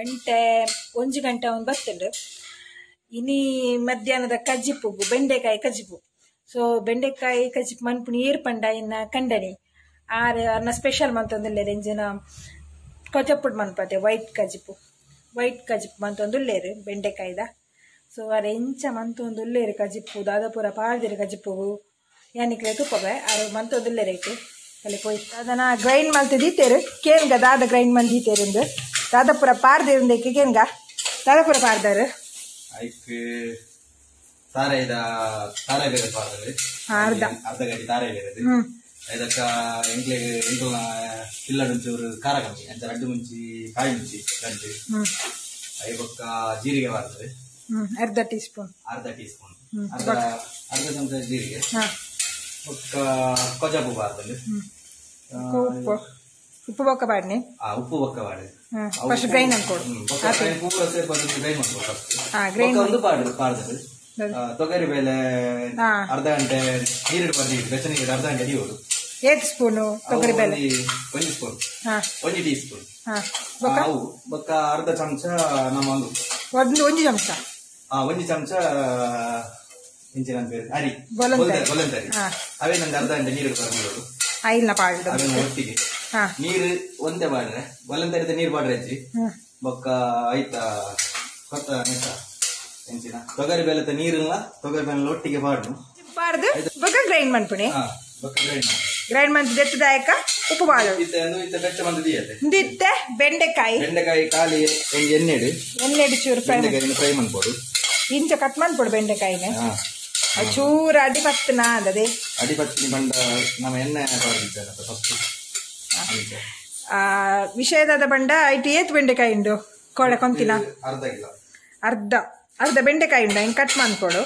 ಗಂಟೆ 1 ಗಂಟೆ ಅವನು ಬತ್ತಂಡು. ಇನಿ ಮಧ್ಯಾಹ್ನದ ಕಜ್ಜಿಪು ಬೆಂಡೆಕಾಯಿ ಕಜ್ಜಿಪು. ಸೊ ಬೆಂಡೆಕಾಯಿ ಕಜ್ಜಿಪು ಮನ್ಪುನಿ ಏರ್ ಪಂಡ ಇನ್ನ ಕಂಡನಿ ಆರ್ ಅರ್ನ ಸ್ಪೆಷಲ್ ಮಂತೊಂದುಲ್ಲೇರು ಇಂಜಿನ ಕೊಜಪ್ಪುಡು ಮನ್ಪತೆ ವೈಟ್ ಕಜ್ಜಿಪು. ವೈಟ್ ಕಜ್ಜಿಪು ಮಂತೊಂದುಲ್ಲೇರು ಬೆಂಡೆಕಾಯಿದ. ಸೊ ಆರ್ ಎಂಚ ಮಂತೊಂದುಲ್ಲೇರು ಕಜ್ಜಿಪು ದಾದ ಪೂರ ಪಾಡ್ದಿರು ಕಜ್ಜಿಪು ಯಾನಿಕ್ಲೆ ತುಪ್ಪವೆ ಆರು ಮಂತೊಂದುಲ್ಲೇರು ಐತೆ ಅಲ್ಲಿ ಪೋಯ್ ಅದನ್ನ ಗ್ರೈಂಡ್ ಮಲ್ತಿದ್ದೀತೇರು ಕೇನ್ಗ ದಾದ ಗ್ರೈಂಡ್ ಮಂದಿತೇರಿಂದು ದಾದಪುರ ಪಾರ್ದಿರುಂದಕ್ಕೆ ಕೇನ್ಗ ದಾದಪುರ ಪಾರ್ದಾರು ಐಕ್ ತಾರೆದ ತಾರೆ ಬೇರೆ ಪಾರ್ದಾರು ಅರ್ಧ ಅರ್ಧ ಗಡಿ ತಾರೆ ಬೇರೆದು ಇದಕ್ಕ ಎಂಕ್ಲೆಗ್ ಎಂಕಲ್ನ ಕಿಲ್ಲಡ್ ಒಂಚೂರು ಖಾರ ಕಮ್ಮಿ ಅಂಚ ರಡ್ಡು ಮುಂಚಿ ಕಾಯಿ ಮುಂಚಿ ಗಂಟು I ಬೊಕ್ಕ ಜೀರಿಗೆ ಪಾರ್ದಾರು ಅರ್ಧ ಟೀ ಸ್ಪೂನ್ ಅರ್ಧ ಟೀ ಸ್ಪೂನ್ ಅರ್ಧ ಅರ್ಧ ಚಮಚ ಜೀರಿಗೆ ಬೊಕ್ಕ ಕೊಜಪು ಪಾರ್ದಾರು ಉಪ್ಪು ಉಪ್ಪು ಬೊಕ್ಕ ಪಾಡ್ನಿ ಉಪ್ಪು ಬೊಕ್ಕ ಪಾಡು ಫಸ್ಟ್ ಗ್ರೈಂಡ್ ಅನ್ಕೊಡು ಪೂರ ಸೇರ್ಪದು ಗ್ರೈಂಡ್ ಮಾಡ್ಕೊಡು ಫಸ್ಟ್ ಗ್ರೈಂಡ್ ಒಂದು ಪಾಡು ಪಾಡ್ದಾರು ತೊಗರಿ ಬೇಳೆ ಅರ್ಧ ಗಂಟೆ ನೀರು ಬರ್ದಿ ಬೆಚ್ಚ ನೀರು ಅರ್ಧ ಗಂಟೆ ಅಡಿಯೋದು. ಏತ್ ಸ್ಪೂನು ತೊಗರಿ ಬೇಳೆ? 1 ಸ್ಪೂನ್ 1 ಟೀ ಸ್ಪೂನ್ ಅವು ಬೊಕ್ಕ ಅರ್ಧ ಚಮಚ ನಮ್ಮ ಒಂದು ಒಂದು ಚಮಚ 1 ಚಮಚ ಇಂಚಿನ ಅರಿ ಬೊಲಂತರಿ ಅವೇ ನಂಗೆ ಅರ್ಧ ಗಂಟೆ ನೀರು ಬರ್ದಿರೋದು ಐಲ್ನ ಪಾಡ್ದು ಅವೇನ ಒಟ್ಟಿಗೆ ನೀರು ಒಂದೇ ಬಾಡ್ರೆ ಬೊಲಂತರಿದ ನೀರು ಬಾಡ್ರೆ ಅಜ್ಜಿ ಬೊಕ್ಕ ಐತ ಕೊತ್ತ ನೆಸ ಎಂಚಿನ ತೊಗರಿ ಬೇಳೆತ ನೀರಿಲ್ಲ ತೊಗರಿ ಬೇಳೆ ಒಟ್ಟಿಗೆ ಬಾಡ್ನು ಬಾರ್ದು ಬೊಕ್ಕ ಗ್ರೈಂಡ್ ಮನ್ಪುಣಿ ಬೊಕ್ಕ ಗ್ರೈಂಡ್ ಗ್ರೈಂಡ್ ಮಂತ್ ದೆತ್ತದಾಯಕ ಉಪ್ಪು ಬಾಳು ಇತ್ತೆ ಬೆಚ್ಚ ಮಂತ್ ದಿಯತೆ ಇಂದಿತ್ತೆ ಬೆಂಡೆಕಾಯಿ ಬೆಂಡೆಕಾಯಿ ಖಾಲಿ ಎಣ್ಣೆಡು ಎಣ್ಣೆಡು ಚೂರು ಫ್ರೈ ಬೆಂಡೆಕಾಯಿ ಫ್ರೈ ಮನ್ಪೋಡು ಇಂಚ ಕಟ್ ಮನ್ಪೋಡು ಬೆಂಡೆಕಾಯಿನ ಚೂರು ಅಡಿ ಪತ್ತನ ಅಂದದೆ ಅಡಿ ಪತ್ತಿನ ಬಂಡ ನಮ್ಮ ಎಣ್ಣೆ ಫಸ್ಟ್ ವಿಷಯದಾದ ಬಂಡ ಐಟ್ ಏತ್ ಬೆಂಡೆಕಾಯಿ ಉಂಡು ಕೋಡೆ ಕೊಂತಿನ ಅರ್ಧ ಕಿಲೋ ಅರ್ಧ ಅರ್ಧ ಬೆಂಡೆಕಾಯಿ ಉಂಡು ಐನ್ ಕಟ್ ಮನ್ಪೋಡು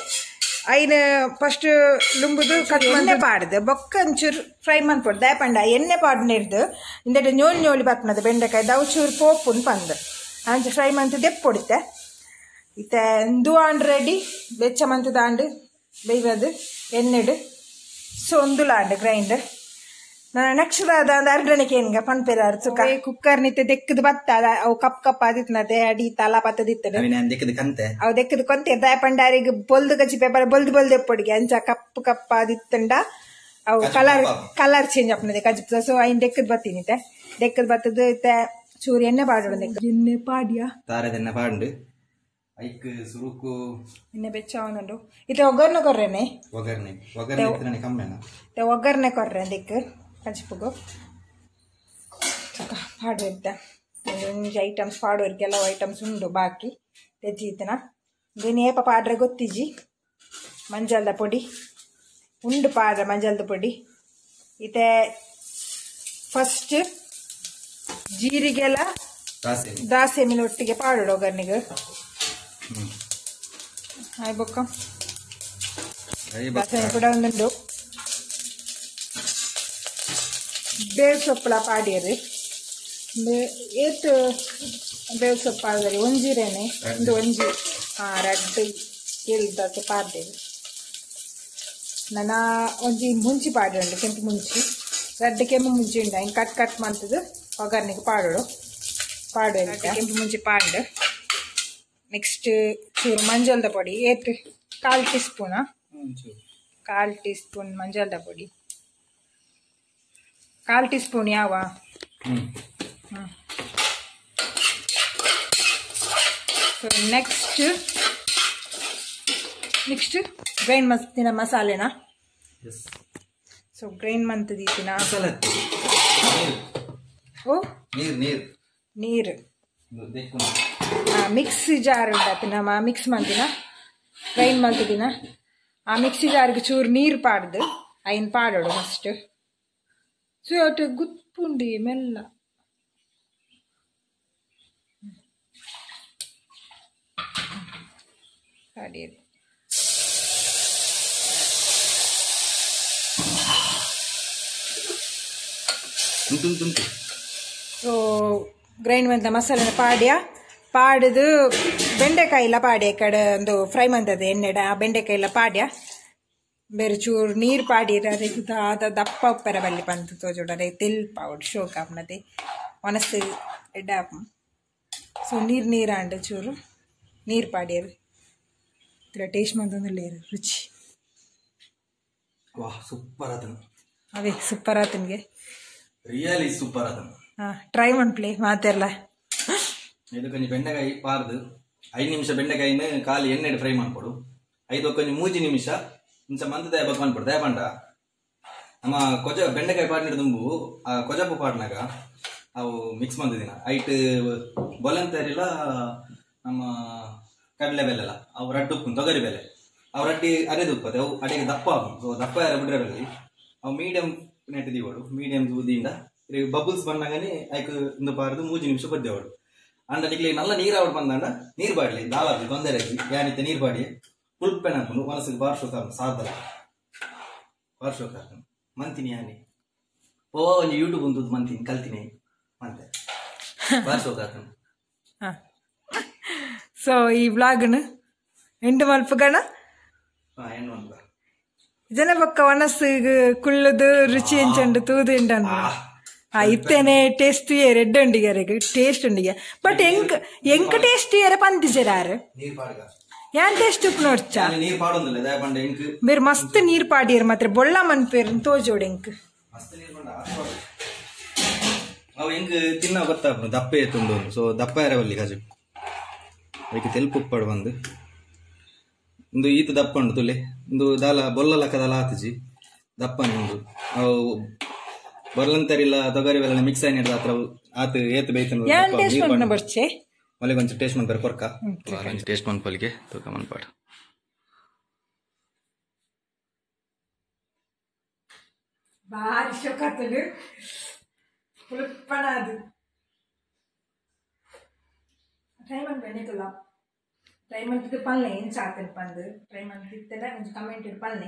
ಐನ್ ಫಸ್ಟ್ ಲುಂಬುದು ಕಟ್ ಎಣ್ಣೆ ಪಾಡ್ದು ಬೊಕ್ಕ ಒಂಚೂರು ಫ್ರೈ ಮನ್ಪೋಡು ದಾಯಪಂಡ ಎಣ್ಣೆ ಪಾಡ್ನಿಡ್ದು ಇಂದೆಡೆ ñೋಲಿ ñೋಲಿ ಬತ್ನದ ಬೆಂಡೆಕಾಯಿ ದವು ಚೂರು ಪೋಪುನ್ ಪಂದ್ ಅಂಚ ಫ್ರೈ ಮಂತ್ ದೆಪ್ಪೊಡಿತೆ ಇತ್ತೆ ಇಂದು ಆಂಡ್ ರೆಡಿ ಬೆಚ್ಚ ಮಂತದ ಆಂಡ್ ಬೇಯ್ಬದು ಎಣ್ಣೆಡು ಸೊ ಒಂದುಲಾಂಡ್ ಗ್ರೈಂಡ್ ನೆಕ್ಸ್ಟ್ ದಾದ ಅರ್ಡಣಕ್ಕೆ ಏನ್ಗ ಪನ್ಪೆರ ಸುಖ ಕುಕ್ಕರ್ ನಿತ್ತೆ ದೆಕ್ಕದ ಬತ್ತ ಅವು ಕಪ್ ಕಪ್ ಆದಿತ್ನತೆ ಅಡಿ ತಲಾ ಪತ್ತದಿತ್ತನೆ ದೆಕ್ಕದ ಕಂತೆ ಅವು ದೆಕ್ಕದ ಕೊಂತೆ ದಾಯಪಂಡಾರಿಗೆ ಬೊಲ್ದು ಗಚ್ಚಿ ಪೇಪರ್ ಬೊಲ್ದು ಬೊಲ್ದು ಎಪ್ಪೊಡಿಗೆ ಅಂಚ ಕಪ್ ಕಪ್ ಆದಿತ್ತಂಡ ಅವು ಕಲರ್ ಕಲರ್ ಚೇಂಜ್ ಆಪನದೆ ಕಜ್ಜಿಪ್ಪ. ಸೊ ಐನ್ ದೆಕ್ಕದ ಬತ್ತೀನಿತೆ ದೆಕ್ಕದ ಬತ್ತದ ಇತ್ತೆ ಚೂರು ಎಣ್ಣೆ ಪಾಡೋಣ ಎಣ್ಣೆ ಪಾಡ್ಯಾ ತಾರೆದೆಣ್ಣೆ ಪಾಂಡು ಐಕ್ ಸುರುಕು ಎಣ್ಣೆ ಬೆಚ್ಚ ಅವನುಂಡು ಇತ್ತೆ ಒಗ್ಗರಣೆ ಕೊರ್ರೆನೆ ಒಗ್ಗರಣೆ ಒಗ್ಗರಣೆ ಇತ್ತನೆ ಕಮ್ಮೆನ ಇತ್ತೆ ಒಗ್ಗರಣೆ ಕೊರ್ರೆ ದೆಕ್ ಕಜ್ಜಿಪ್ಪುಗು ಪಾಡು ಇತ್ತ ಒಂಜಿ ಐಟಮ್ಸ್ ಪಾಡೋರು ಕೆಲವು ಐಟಮ್ಸ್ ಉಂಡು ಬಾಕಿ ತೆಜ್ಜಿತ್ತನ ಇದನ್ನ ಏಪ ಪಾಡ್ರೆ ಗೊತ್ತಿಜ್ಜಿ ಮಂಜಲ್ದ ಪೊಡಿ ಉಂಡು ಪಾಡ್ರೆ ಮಂಜಲ್ದ ಪೊಡಿ ಇತ್ತೆ ಫಸ್ಟ್ ಜೀರಿಗೆಲ್ಲ ದಾಸೆಮಿನ ಒಟ್ಟಿಗೆ ಪಾಡೋಡು ಒಗ್ಗರಣೆಗೆ ಆಯ್ ಬೊಕ್ಕ ದಾಸೆಮಿ ಕೂಡ ಒಂದುಂಡು ಬೇವು ಸೊಪ್ಪಲ ಪಾಡ್ಯರು ಏತ್ ಬೇವು ಸೊಪ್ಪು ಪಾಡ್ದರೆ ಒಂಜಿರೇನೆ ಒಂದು ಒಂಜಿ ರಡ್ಡು ಎಲ್ದಕ್ಕೆ ಪಾಡ್ದೇವೆ ನನ್ನ ಒಂಜಿ ಮುಂಚಿ ಪಾಡುಂಡು ಕೆಂಪು ಮುಂಚಿ ರಡ್ಡು ಕೆಂಪು ಮುಂಚಿ ಉಂಡು ಹಿಂಗೆ ಕಟ್ ಕಟ್ ಮಂತದ್ದು ಒಗ್ಗರಣೆಗೆ ಪಾಡೋಡು ಪಾಡು ಕೆಂಪು ಮುಂಚಿ ಪಾಡು ನೆಕ್ಸ್ಟ್ ಚೂರು ಮಂಜಲ್ದ ಪೊಡಿ ಏತ್ ಕಾಲು ಟೀ ಸ್ಪೂನಾ ಕಾಲು ಟೀ ಸ್ಪೂನ್ ಮಂಜಲ್ದ ಪೊಡಿ ಕಾಲು ಟೀ ಸ್ಪೂನ್ ಯಾವ ಸೊ ನೆಕ್ಸ್ಟ್ ನೆಕ್ಸ್ಟ್ ಗ್ರೈಂಡ್ ಮಸ್ತಿನ ಮಸಾಲೆನಾ ಸೊ ಗ್ರೈಂಡ್ ಮಂತದೀತಿನ ಓ ನೀರು ನೀರು ನೀರು ಮಿಕ್ಸಿ ಜಾರ್ ಉಂಡಾತಿನ ಮಿಕ್ಸ್ ಮಂತಿನ ಗ್ರೈಂಡ್ ಮಂತದಿನ ಆ ಮಿಕ್ಸಿ ಜಾರ್ಗೆ ಚೂರು ನೀರು ಪಾಡ್ದು ಐನ್ ಪಾಡೋಡು ಫಸ್ಟ್ ಸೊ ಅటు ಗುತ್ಪುಂಡಿ ಮೆಲ್ಲ ಪಾಡಿಯದು ಸೊ ಗ್ರೈಂಡ್ ಮಂತ ಮಸಾಲೆನ ಪಾಡ್ಯ ಪಾಡುದು ಬೆಂಡೆಕಾಯಿ ಎಲ್ಲ ಪಾಡ್ಯ ಕಡೆ ಒಂದು ಫ್ರೈ ಮಂತದ ಎಣ್ಣೆಡ ಆ ಬೆಂಡೆಕಾಯಿ ಎಲ್ಲ ಪಾಡ್ಯ ಬೇರೆ ಚೂರು ನೀರು ಪಾಡಿರ ಅದ ದಪ್ಪ ಉಪ್ಪರ ಬಲ್ಲಿ ಪಂತು ತೋಜೋಡ ತೆಲ್ ಪಾವಡ್ ಶೋಕ ಆಪ್ನತೆ ಒನಸ್ ಎಡ್ಡ ಸೊ ನೀರು ನೀರಾಂಡ ಚೂರು ನೀರು ಪಾಡ್ಯರು ಟೇಸ್ಟ್ ಮಂತೊಂದುಲ್ಲೇರು ರುಚಿ. ವಾಹ್ ಸೂಪರ್ ಆತನ. ಅವೇ ಸೂಪರ್ ಆತನಿಗೆ. ರಿಯಲಿ ಸೂಪರ್ ಆತನ. ಹಾ ಟ್ರೈ ಮನ್ಪ್ಲೆ ಮಾತೆರ್ಲ. ಇದು ಕೊಂಚ ಬೆಂಡೆಕಾಯಿ ಪಾರ್ದು 5 ನಿಮಿಷ ಬೆಂಡೆಕಾಯಿನ ಖಾಲಿ ಎಣ್ಣೆ ಫ್ರೈ ಮಾಡ್ಕೊಡು. 5 ಕೊಂಚ 3 ನಿಮಿಷ ಇಂಚ ಮಂತ ದಯ ಬಕ್ ಮನ್ಪೊಡು. ದಯಪಂಡ ನಮ್ಮ ಕೊಜ ಬೆಂಡೆಕಾಯಿ ಪಾಡ್ನಿಡ್ ದುಂಬು ಆ ಕೊಜಪು ಪಾಡ್ನಾಗ ಅವು ಮಿಕ್ಸ್ ಮಂದಿದಿನ ಐಟ್ ಬೊಲಂತರಿಲ ನಮ್ಮ ಕಡಲೆ ಬೆಲೆಲ್ಲ ಅವು ರಡ್ಡು ಉಪ್ಪು ತೊಗರಿ ಬೆಲೆ ಅವು ರಡ್ಡಿ ಅರೆದು ಉಪ್ಪತ್ತೆ ಅವು ಅಡಿಗೆ ದಪ್ಪ ಆಪುಂಡು. ಸೊ ದಪ್ಪ ಯಾರ ಬಿಡ್ರೆ ಬೆಲೆ ಅವು ಮೀಡಿಯಂ ನೆಟ್ ದೀವಡು ಮೀಡಿಯಂ ಉದಿಯಿಂದ ಬಬಲ್ಸ್ ಬಂದಾಗನೆ ಐಕ್ ಇಂದು ಪಾರ್ದು 3 ನಿಮಿಷ ಬದ್ದೇವಡು. ಅಂಡ ನಿಕ್ಲೆ ನಲ್ಲ ನೀರು ಆವಡ್ ಬಂದಂಡ ನೀರು ಬಾಡ್ಲಿ ದಾಲಾಪಿ ತೊಂದರೆ ಯಾನಿತ್ತೆ ನೀರು ಬಾಡಿ ಪುಲ್ಪೆನ ಹಾಕೊಂಡು ಮನಸ್ಸಿಗೆ ಬಾರ್ಶೋಕ ಸಾಧಲ ಬಾರ್ಶೋಕ ಮಂತಿನಿ ಯಾನಿ ಓ ಒಂಜಿ ಯೂಟ್ಯೂಬ್ ಉಂಟು ಮಂತಿನಿ ಕಲ್ತಿನಿ ಮಂತೆ ಬಾರ್ಶೋಕ. ಸೊ ಈ ವ್ಲಾಗ್ನು ಎಂಟು ಮಲ್ಪುಗಣ ಜನ ಪಕ್ಕ ಒಣಸ್ಸು ಕುಳ್ಳದು ರುಚಿ ಎಂಚಂಡು ತೂದು ಎಂಟು ಇತ್ತೇನೆ ಟೇಸ್ಟ್ ರೆಡ್ ಉಂಡಿಗೆ ಟೇಸ್ಟ್ ಉಂಡಿಗೆ ಬಟ್ ಎಂಕ್ ಎಂಕ್ ಟೇಸ್ಟ್ ಏರೆ ಪಂತಿಜೆರಾರು ಯಾನ್ ಟೇಸ್ಟ್ ಉಪ್ಪು ನೋಡ್ಚ ಬೇರೆ ಮಸ್ತ್ ನೀರ್ ಪಾಡಿಯರ್ ಮಾತ್ರ ಬೊಳ್ಳ ಮನ್ಪೇರ್ ತೋಜೋಡು ಎಂಕ್ ಅವು ಎಂಕ್ ತಿನ್ನ ಗೊತ್ತಾಪುಂಡು ದಪ್ಪ ಎತ್ತುಂಡು. ಸೊ ದಪ್ಪ ಎರವಲ್ಲಿ ಕಾಜು ಅದಕ್ಕೆ ತೆಲ್ಪು ಉಪ್ಪಾಡು ಬಂದು ಇಂದು ಈತ ದಪ್ಪ ಉಂಡು ತುಲೆ ಇಂದು ದಾಲ ಬೊಲ್ಲ ಲಕ್ಕದಾಲ ಆತಜಿ ದಪ್ಪನೆ ಉಂಡು. ಅವು ಬೊಲ್ಲಂತರಿಲ್ಲ ತೊಗರಿ ಬೆಲ್ಲ ಮಿಕ್ಸ್ ಆಯ್ನ ಆತ್ರ ಆತ ಏತ್ ಬೇಯ್ತನ ಮಲೆ ಕೊಂಚ ಟೇಸ್ಟ್ ಮನ್ಪರೆ ಕೊರ್ಕ ಕೊಂಚ ಟೇಸ್ಟ್ ಮನ್ಪಲಿಗೆ ತೂಕ ಮನ್ಪಾಡು. ಭಾರಿ ಶೋಕಾತಲು ಪುಲುಪ್ಪಣ ಅದು ಟ್ರೈ ಮನ್ಪೆ ತುಲ ಟ್ರೈ ಮನ್ಪಿದ್ದು ಪಲ್ಲೆ ಎಂಚ ಆತನ ಪಂದು ಟ್ರೈ ಮನ್ಪಿತ್ತೆಲ್ಲ ಒಂಜಿ ಕಮೆಂಟ್ ಪಲ್ಲೆ.